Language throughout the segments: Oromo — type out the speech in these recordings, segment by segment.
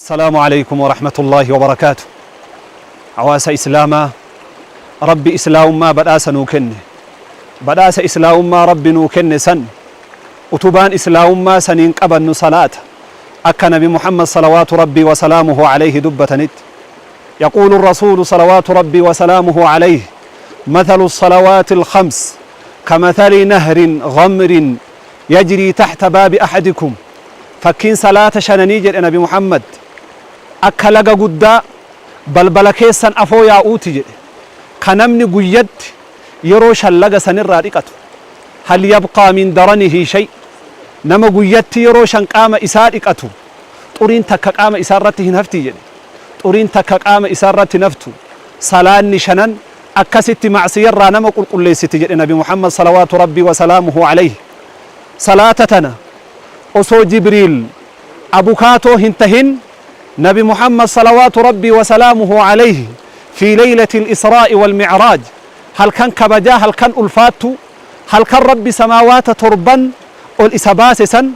السلام عليكم ورحمة الله وبركاته. Hawaasa Islaamaa, Rabbi Islaamummaa badhaasa nuu kenne. Badhaasa Islaamummaa Rabbi nuu kenne san, utubaan Islaamummaa saniin qabannu salaata. Akka Nabi Muhammad صلوات ربي وسلامه عليه dubbatanitti, يقول الرسول صلوات ربي وسلامه عليه: مثل الصلوات الخمس كمثل نهر غمر يجري تحت باب أحدكم. Fakkiin salaata shananii, jedhe Nabi Muhammad, akka laga guddaa balbala keessan afoo yaa'uuti jedhe, ka namni guyyatti yeroo shan laga sanirraa dhiqatu. هل يبقى من درنه شيء؟ Nama guyyatti yeroo shan qaama isaa dhiqatu, xuriin takka qaama isaa irratti hin hafti jedhe. Xuriin takka qaama isaa irratti naftu. Salaanni shanan akkasitti macsiyarraa nama qulqulleessiti jedhe Nabi Muhammad صلوات ربي وسلامه عليه. Salaata tana osoo Jibriil abukaatoo hin tahin, Nabi Muhammad صلوات ربي وسلامه عليه في ليلة الإسراء والمعراج, halkan kabajaa, halkan ulfaattu, halkan Rabbi samaawaata torban ol isa baase san,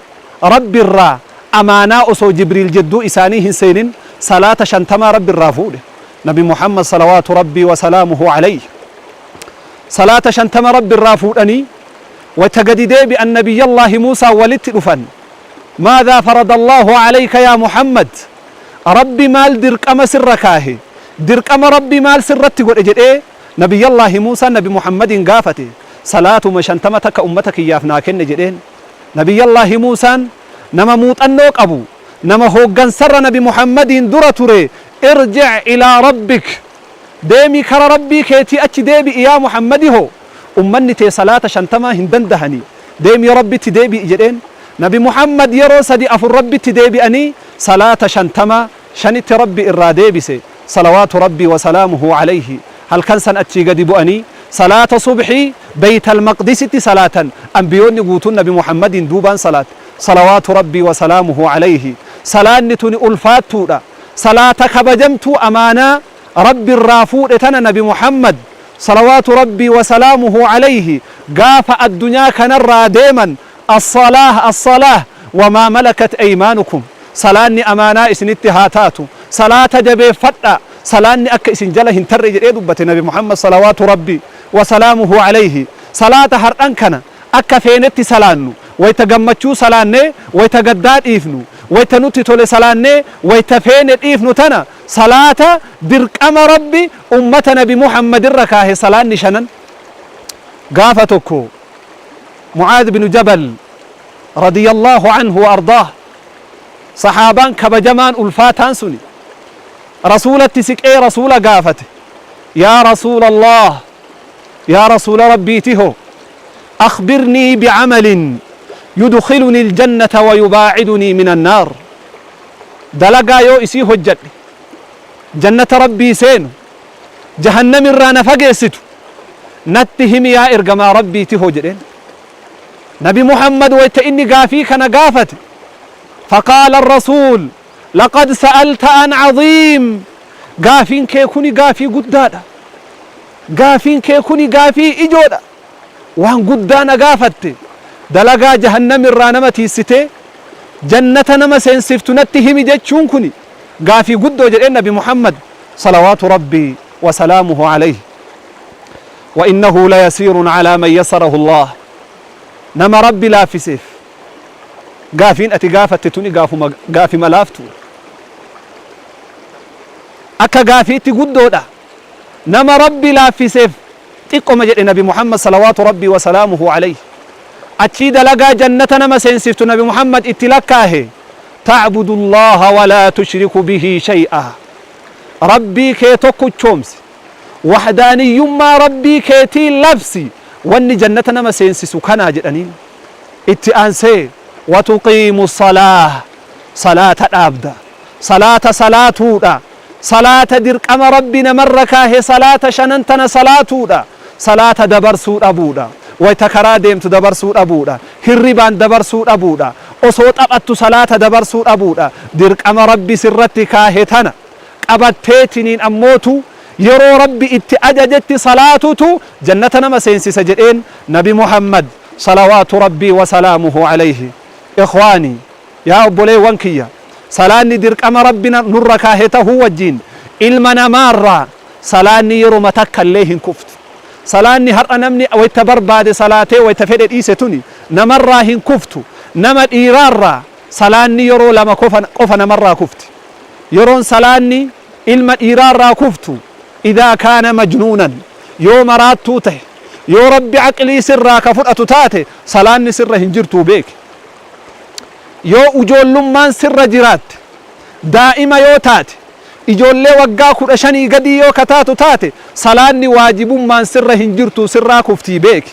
Rabbi irraa amaanaa osoo Jibriil jidduu isaanii hin seenin salaata 50 Rabbi irraa fuudhe Nabi Muhammad صلوات ربي وسلامه عليه. Salaata 50 Rabbi irraa fuudhanii wata gadi deebi'an, Nabiyyallahi Muusaa walitti dhufan. ماذا فرض الله عليك يا محمد؟ Rabbi maal dirqama sirra kaahe? Dirqama Rabbi maal sirratti godhe jedhee Nabiyyallahi Muusaa Nabi Muhammadin gaafate. Salaatuma 50 takka ummata kiyyaaf naa kenne jedheen. Nabiyyallahi Muusaan nama muuxannoo qabu, nama hooggansarra Nabi Muhammadiin dura ture. ارجع إلى ربك, deemi kara Rabbii keetii achi deebi'i, yaa Muhammadi ho, ummanni tee salaata 50 hin dandahani, deemi Rabbitti deebi'i jedheen. Nabi Muhammad yeroo sadi afur Rabbitti deebi'anii salaata 50 shanitti Rabbi irraa deebise صلوات ربي وسلامه عليه. Halkan san achii gadi bu'anii salaata subxii Beytal Maqdisitti salaatan. Ambiyoonni guutuun Nabi Muhammadin duubaan salaat صلوات ربي وسلامه عليه. Salaanni tuni ulfaattuudha, salaata kabajamtuu amaanaa Rabbi irraa fuudhe tana Nabi Muhammad صلوات ربي وسلامه عليه gaafa addunyaa kanarraa deeman, الصلاة الصلاة وما ملكت أيمانكم. Salaanni amaanaa isinitti haa taatu, salaata jabeeffadha, salaanni akka isin jala hin tarre jedhee dubbate Nabi Muhammad صلوات ربي وسلامه عليه. Salaata hardhan kana akka feenetti salaannu, wayta gammachuu salaannee wayta gaddaa dhiifnu, wayta nutti tole salaannee wayta feene dhiifnu tana, salaata dirqama Rabbi ummata Nabi Muhammad irra kaahe salaanni shanan. Gaafa tokko Mucaad binu Jabal رضي الله عنه وأرضاه, sahaabaan kabajamaan ulfaataan suni, Rasuulatti siqee Rasuula gaafate: يا رسول الله, yaa Rasuula Rabbiitiho, أخبرني بعمل يدخلني الجنة ويباعدني من النار. Dalagaa yoo isii hojjadhe jannata Rabbii seenu, jahannam irraa na fageessitu natti himi, yaa ergamaa Rabbiitiho, jedheen. Nabi Muhammad wayta inni gaafii kana gaafate, فقال الرسول: لقد سألت عن عظيم. Gaafiin kee kuni gaafii guddaadha, gaafiin kee kuni gaafii ijoodha, waan guddaa na gaafatte. Dalagaa jahannam irraa nama tiissitee jannata nama seensiftu natti himi jechuun kuni gaafii guddoo jedheen Nabi Muhammad صلوات ربي وسلامه عليه. وإنه ليسير على من يسره الله. Nama Rabbi laaffiseef gaafiin ati gaafatte tuni gaafuma gaafima laaftu, akka gaafiitti guddoodha, nama Rabbi laaffiseef xiqqoma jedhe Nabi Muhammad صلوات ربي وسلامه عليه. Achii dalagaa jannata nama seensiftu Nabi Muhammad itti lakkaahe: تعبد الله ولا تشرك به شيئا. Rabbii kee tokkichoomsi, waxdaaniyyummaa Rabbii keetii labsi, wanni jannata nama seensisu kanaa jedhaniin. Itti aansee: وتقيم الصلاة, salaata dhaabda, salaata salaatuudha, salaata dirqama Rabbi namarra kaahe, salaata shanan tana salaatuudha, salaata dabarsuu dhabuudha, wayta karaa deemtu dabarsuu dhabuudha, hirribaan dabarsuu dhabuudha, osoo taphattu salaata dabarsuu dhabuudha. Dirqama Rabbi sirratti kaahe tana qabatteetiniin ammootu yeroo Rabbi itti ajajetti salaatutu jannata nama seensisa jedheen Nabi Muhammad صلوات ربي وسلامه عليه. إخواني, yaa obboleewwan kiyya, Salaanni dirqama Rabbi nurra kaahe tahuu wajjiin ilma namaarraa salaanni yeroma takkallee hin kuftu. Salaanni har'a namni wayta barbaade salaatee wayta fedhe dhiise tuni namarraa hin kuftu. Nama dhiiraarraa salaanni yeroo lama qofa namarraa kufti. Yeroon salaanni ilma dhiiraarraa kuftu idhaa kaana majnuunan yoo maraattuu tahe, yoo Rabbi aqlii sirraa ka fudhatu taate salaanni sirra hin jirtuu beeki. Yoo ujoollummaan sirra jiraatte, daa'ima yoo taate, ijoollee waggaa 15 gadii yoo ka taatu taate salaanni waajibummaan sirra hin jirtuu sirraa kuftii beeki.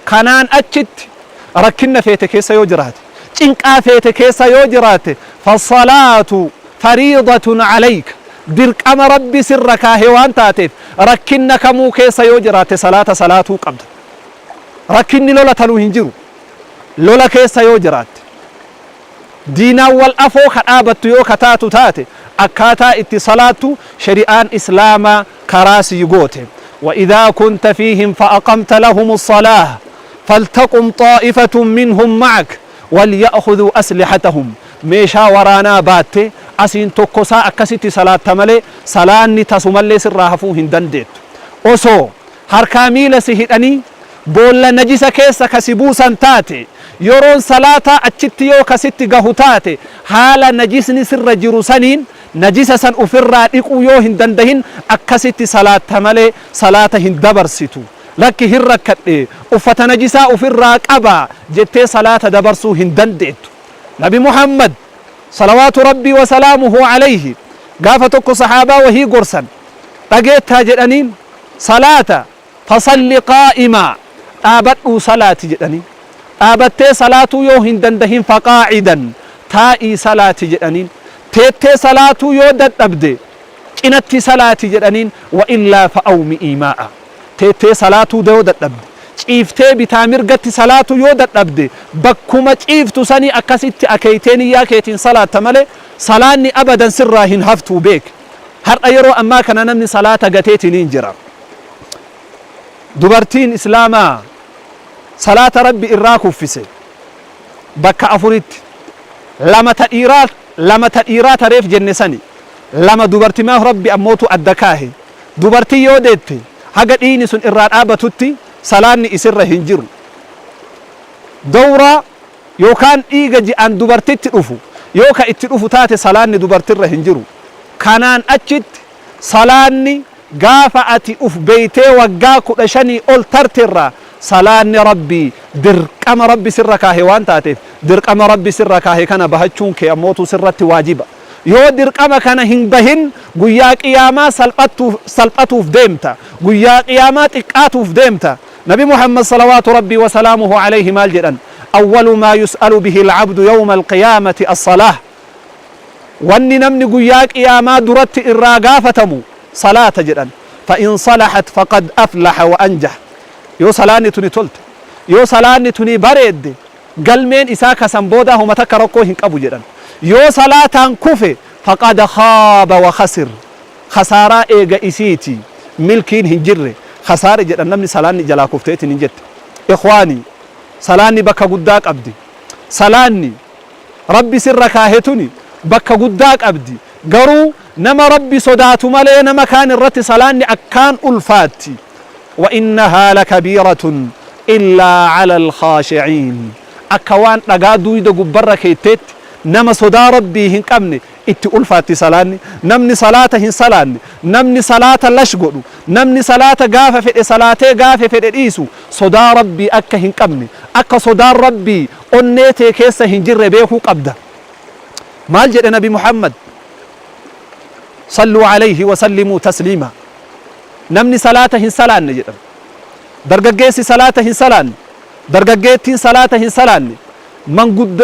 Kanaan achitti rakkinna feete keessa yoo jiraate, cinqaa feete keessa yoo jiraatte fassalaatu fariidatun aleyka dirqama Rabbi sirra kaahe waan taateef rakkinna kamuu keessa yoo jiraatte salaata salaatuu qabda. Rakkinni lola tanuu hin jiru. Lola keessa yoo jiraatte, diinaan wal afoo ka dhaabattu yoo ka taatu taate akkaataa itti salaattu sheri'aan islaamaa karaa sii goote. Wa idhaa kunta fiihim fa aqamta lahumu salaah faltaqum xaa'ifatun minhum ma'ak walya'khudhuu aslihatahum meeshaa waraanaa baattee asiin tokkosaa akkasitti salaatta malee salaanni tasumallee sirraa hafuu hin dandeettu. Osoo harkaa miila si hidhanii boolla najisa keessa ka si buusan taate, yeroon salaataa achitti yoo ka sitti gahu taate, haala najisni sirra jiru saniin najisa san ufirraa dhiquu yoo hin dandahin akkasitti salaatta malee salaata hin dabarsitu. Lakki hin rakkadhe, uffata najisaa ufirraa qaba jettee salaata dabarsuu hin dandeettu. Nabi Muhammad, salawaatu Rabbii wa salaamuhu aleyhi, gaafa tokko sahaabaa wahii gorsan, dhageettaa jedhaniin, salaata, Fasalli qaa'imaa, dhaabadhuu salaati jedhaniin. Dhaabattee salaatuu yoo hin dandahin faqaa'idan, taa'ii salaati jedhaniin. Teettee salaatuu yoo dadhabde cinatti salaati jedhaniin wa illaa fa'awmi iimaa'a. Teettee salaatuu yoo dadhabde, ciiftee bitaa mirgatti salaatuu yoo dadhabde bakkuma ciiftu sanii akkasitti akeeytee niyyaa keetiin salaatta malee salaanni abadan sirraa hin haftuu beeki. Har'a yeroo ammaa kana namni salaata gateetiniin jira. Dubartiin Islaamaa salaata Rabbi irraa kuffise bakka afuritti, lama ta dhiiraa lama ta dhiiraa ta reef jenne sani, lama dubartimaaf Rabbi ammootu adda kaahe. Dubartiin yoo deette haga dhiiyni sun irraa dhaabatutti salaanni isirra hin jiru. Dowraa yookaan dhiiga ji'aan dubartitti dhufu yoo ka itti dhufu taate salaanni dubartirra hin jiru. Kanaan achitti salaanni gaafa ati uf beeytee waggaa 15 ol tarte irraa salaanni Rabbii dirqama Rabbi sirra kaahe waan taateef dirqama Rabbi sirra kaahe kana bahachuun kee ammootuu sirratti waajiba. Yoo dirqama kana hin bahin guyyaa qiyaamaa salphatuuf deemta. Guyyaa qiyaamaa xiqqaatuuf deemta. Nabi Muhammad salawaatu Rabbii wa salaamuhu aleyhi maal jedhan? Awwalu maa yus'alu bihi al-abdu yawma al-qiyaamati as-salaah. Wanni namni guyyaa qiyaamaa duratti irraa gaafatamu salaata jedhan. Fa in salahat faqad aflaha wa anjah. Yoo salaanni tuni tolte, yoo salaanni tuni bareedde, galmeen isaa ka san boodaa homa takka rakkoo hin qabu jedhan. Yoo salaataan kufe faqad khaaba wa khasir. Khasaaraa eega isiiti milkiin hin jirre khasaare jedhan namni salaanni jalaa kufteetiin hin jette. Ikhwaanii, salaanni bakka guddaa qabdi. Salaanni Rabbi sirra kaahe tuni bakka guddaa qabdi. Garuu nama Rabbi sodaatu malee nama kaan irratti salaanni akkaan ulfaatti. Wa innahaa lakabiiratun illaa alal khaashiciin. Akka waan dhagaa duuyda gubbarra keetteetti nama sodaa Rabbii hin qabne itti ulfaatti salaanni. Namni salaata hin salaanne, namni salaata lash godhu, namni salaata gaafa fedhe salaatee gaafe fedhe dhiisu sodaa Rabbii akka hin qabne, akka sodaan Rabbii onnee tee keessa hin jirre beekuu qabda. Maal jedhe Nabi Muhammad? Salluu alayhi wa sallimuu tasliima. Namni salaata hin salaanne jedhan. Dargaggeessi salaata hin salaanne, dargaggeettiin salaata hin salaanne,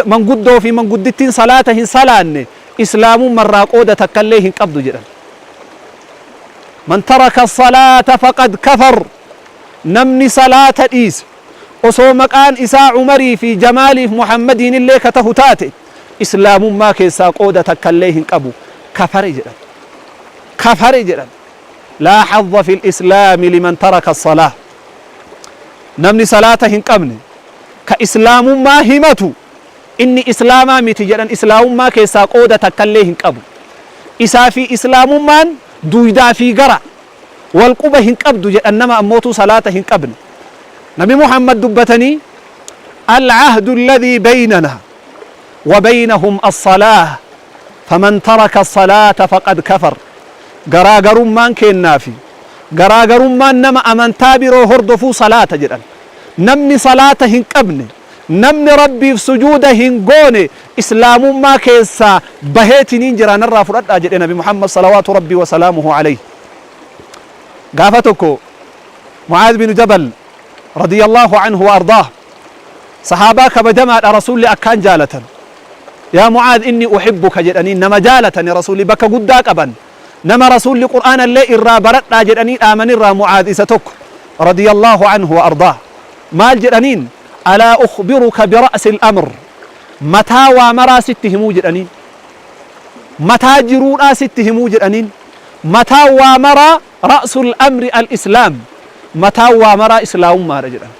manguddoo fi manguddittiin salaata hin salaanne islaamummarraa qooda takkallee hin qabdu jedhan. Man taraka salaata faqad kafar. Namni salaata dhiise osoo maqaan isaa Umarii fi Jamaaliif Muhammadiin illee ka tahu taate islaamummaa keessaa qooda takkallee hin qabu kafare jedhan. Kafare jedhan. Laa hadha fil islaami liman taraka salaah. Namni salaata hin qabne ka islaamummaa himatu Inni Islaamaa miti jedhan, Islaamummaa keessaa qooda takkallee hin qabu. Isaa fi Islaamummaan duuydaa fi gara wal quba hin qabdu jedhan nama ammootuu salaata hin qabne. Nabi Muhammad dubbatanii, Al-ahdu alladhii baynanaa wa baynahum as-salaah faman taraka as-salaata faqad kafar. Garaagarummaan keennaa fi garaagarummaan nama amantaa biroo hordofuu salaata jedhan. Namni salaata hin qabne, namni Rabbiif sujuuda hin goone Islaamummaa keessaa baheetiniin jira, narraa fudhadhaa jedhe Nabi Muhammad salawaatu Rabbii wa salaamuhu alayhi. Gaafa tokko Mu'aaz bin Jabal radiyallahu anhu wa ardaah, sahaabaa kabajamaadha, Rasuulli akkaan jaalatan. Yaa Mu'aaz, inni uhibbuka jedhanii, nama jaalatani Rasuulli bakka guddaa qaban. Nama Rasuulli Qur'aana illee irraa baradhaa jedhanii dhaamanirraa Mu'aaz isa tokko radiyallahu anhu wa ardaah. Maal jedhaniin? Alaa ukhbiruka bira'sil amr, mataa waa maraa sitti himuu jedhaniin. Mataa jiruudhaa sitti himuu jedhaniin. Mataa waa maraa, ra'sul amri al-islaam, mataa waa maraa Islaamummaadha jedhan.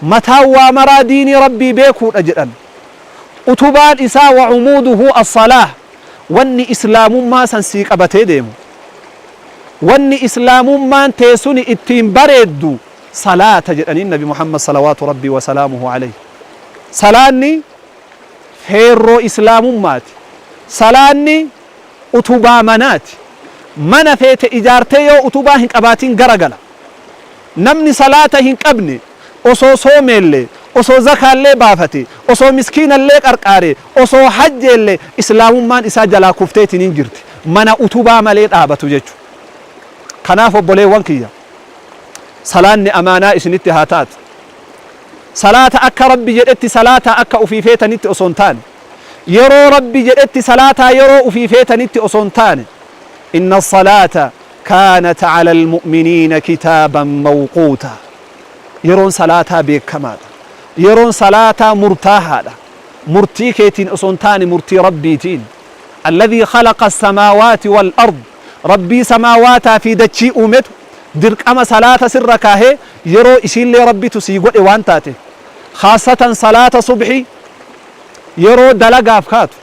Mataa waa maraa diinii Rabbii beekuudha jedhan. Utubaan isaa, wa umuuduhu as-salaah, wanni Islaamummaa san sii qabatee deemu, wanni Islaamummaan tee suni ittiin bareeddu salaata jedhaniin Nabi Muhammad salawaatu Rabbii wa salaamuhu alayhi. Salaanni feerroo Islaamummaati. Salaanni utubaa manaati. Mana feete ijaartee yoo utubaa hin qabaatin garagala. Namni salaata hin qabne osoo soomeellee, osoo zakaallee baafate, osoo miskiinallee qarqaare, osoo hajjeellee, Islaamummaan isaa jalaa kufteetiniin jirti. Mana utubaa malee dhaabatu jechu. Kanaaf obboleewwan kiyya, salaanni amaanaa isinitti haa taatu. Salaata akka Rabbi jedhetti salaataa, akka ufii feetanitti osoo hin taane. Yeroo Rabbi jedhetti salaataa, yeroo ufii feetanitti osoo hin taane. Inna salaata kaanat ala almu'miniina kitaaban mawquuta. Yeroon salaataa beekamaadha. Yeroon salaataa murtaahaadha. Murtii keetiin osoo hin taane murtii Rabbiitiin. Alladhii khalaqa as-samaawaati wal ard. Rabbii samaawaataa fi dachii uumetu dirqama salaata sirra kaahee, yeroo isiillee Rabbitu sii godhe waan taateef. Khaasatan salaata subhii, yeroo dalagaaf kaatu,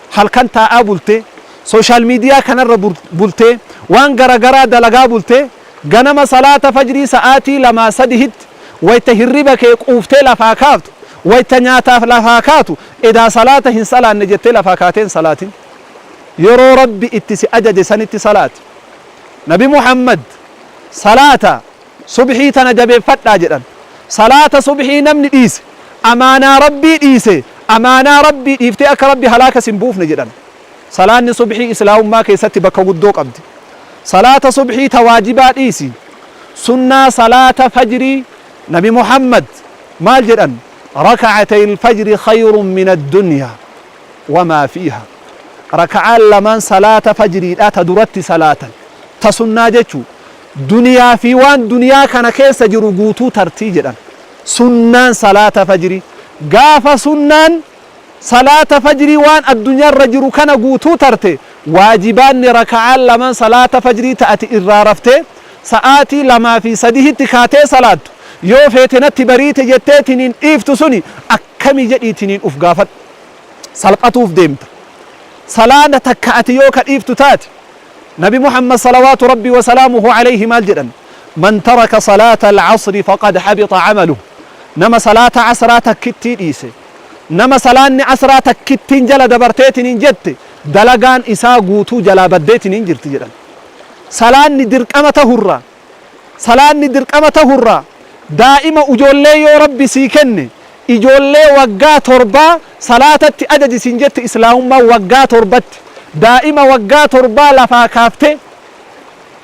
halkan taa'aa bultee, social media kanarra bultee, waan garagaraa dalagaa bultee, ganama salaata fajrii sa'aatii lamaa sadihitti wayta hirriba kee quuftee lafaa kaaftu, wayta nyaataaf lafaa kaatu, edaa salaata hin salaanne jettee lafaa kaatee hin salaatin. Yeroo Rabbi itti si ajaje sanitti salaati. Nabi Muhammad salaata subhii tana jabeeffadhaa jedhan. Salaata subhii namni dhiise amaanaa Rabbii dhiise, amaanaa Rabbii dhiiftee akka Rabbi halaaka sin buufne jedhan. Salaanni subhii Islaamummaa keessatti bakka guddoo qabdi. Salaata subhii ta waajibaa dhiisi, sunnaa salaata fajrii Nabi Muhammad maal jedhan? Raka'atayil fajri khayrun min addunyaa wamaa fiihaa. Raka'aan lamaan salaata fajriidhaa ta duratti salaatan, ta sunnaa jechuu, duniyaa fi waan duniyaa kana keessa jiru guutuu tartii jedhan. Sunnaan salaata fajrii, gaafa sunnaan salaata fajrii waan addunyaarra jiru kana guutuu tarte, waajibaanni raka'aan lamaan salaata fajrii ta ati irraa raftee sa'aatii 2 fi 3tti kaatee salaattu, yoo feete natti bariite jetteetiniin dhiiftu suni akkami jedhiitiniin uf gaafadhu. Salphatuuf deemta. Salaata takka ati yoo ka dhiiftu taate, Nabi Muhammad salawaatu Rabbii wa salaamuhu alayhi maal jedhan? Man taraka salaata al-asri faqad habita amaluhu. Nama salaata asraa takkittii dhiise, nama salaanni asraa takkittiin jala dabarteetiniin jette, dalagaan isaa guutuu jalaa baddeetiniin jirti jedhan. Salaanni dirqama tahurraa, salaanni dirqama tahurraa, daa'ima ujoollee yoo Rabbi sii kenne, ijoollee waggaa torbaa salaatatti ajaji siin jetti Islaamummaan. Waggaa 7tti daa'ima waggaa 7 lafaa kaaftee,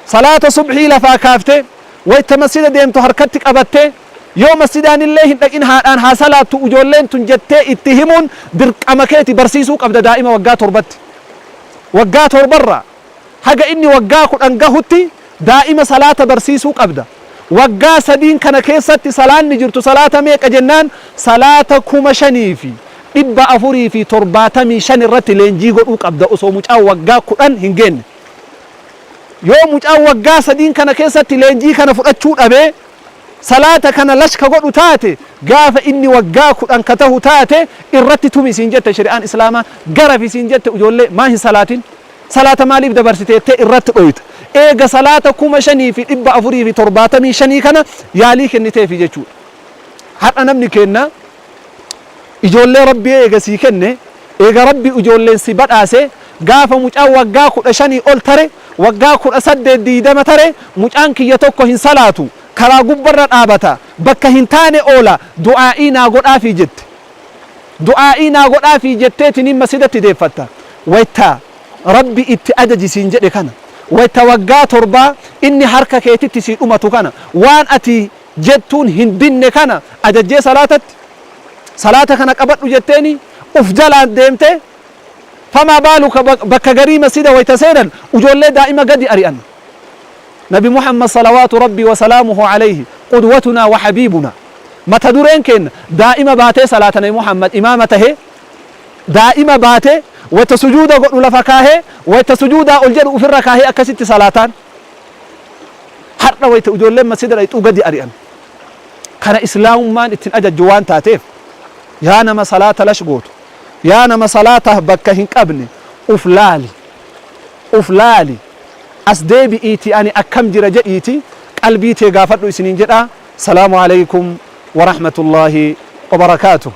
salaata subhii lafaa kaaftee, wayta masjida deemtu harkatti qabattee, yoo masjidaanillee hin dhaqin haadhaan haa salaattu ijoolleen tun jettee itti himuun dirqama keeti. Barsiisuu qabda daa'ima waggaa 7tti. Waggaa 7rraa haga inni waggaa 10 gahutti daa'ima salaata barsiisuu qabda. Waggaa 3n kana keessatti salaanni jirtu salaata meeqa jennaan, salaata 5475 irratti leenjii godhuu qabda osoo mucaan waggaa 10 hin geenne. Yoo mucaan waggaa 3n kana keessatti leenjii kana fudhachuu dhabee Salaata kana lash ka godhu taate, gaafa inni waggaa 10 ka tahu taate irratti tumi siin jette shari'aan islaamaa. Garafi siin jette. Ijoollee maa hin salaatin, salaata maaliif dabarsite jettee irratti dhoyta. Eega salaata 5475 kana yaalii kenniteefi jechuudha. Har'a namni keenna ijoollee Rabbi eega sii kenne, eega Rabbi ijoolleen si badhaase, gaafa mucaan waggaa 15 ol tare, waggaa 18, 20 tare, mucaan kiyya tokko hin salaatu, karaa gubbarra dhaabata, bakka hin taane oola, du'aa'ii naa godhaafii jette. Du'aa'ii naa godhaafii jetteetiniin masjidatti deeffatta. Wayta Rabbi itti ajaji siin jedhe kana, wayta waggaa torbaa inni harka keetitti sii dhumatu kana, waan ati jettuun hin dinne kana ajajjee salaatatti, salaata kana qabadhu jetteeni uf jalaan deemte. Famaa baaluka bakka garii masjida wayta seenan ujoollee daa'ima gadi ari'an. Nabi Muhammad salawaatu Rabbii wa salaamuhu alayhi, qudwatunaa wa habiibunaa, mata dureen keenna, daa'ima baatee salaata. Nabi Muhammad imaama tahee daa'ima baatee, wayta sujuuda godhu lafa kaahee, wayta sujuudaa ol jedhu ufirra kaahee akkasitti salaataan. Har'a wayta ijoolleen masjida dhayxuu gadi ari'an. Kana islaamummaan ittiin ajajju waan taateef, yaa nama salaata lash gootu, yaa nama salaataaf bakka hin qabne, uf laali, uf laali, as deebi'iitii ani akkam jira jedhiitii qalbii tee gaafadhu isiniin jedha. Salaamu aleykum warahmatullaahi wabarakaatuh.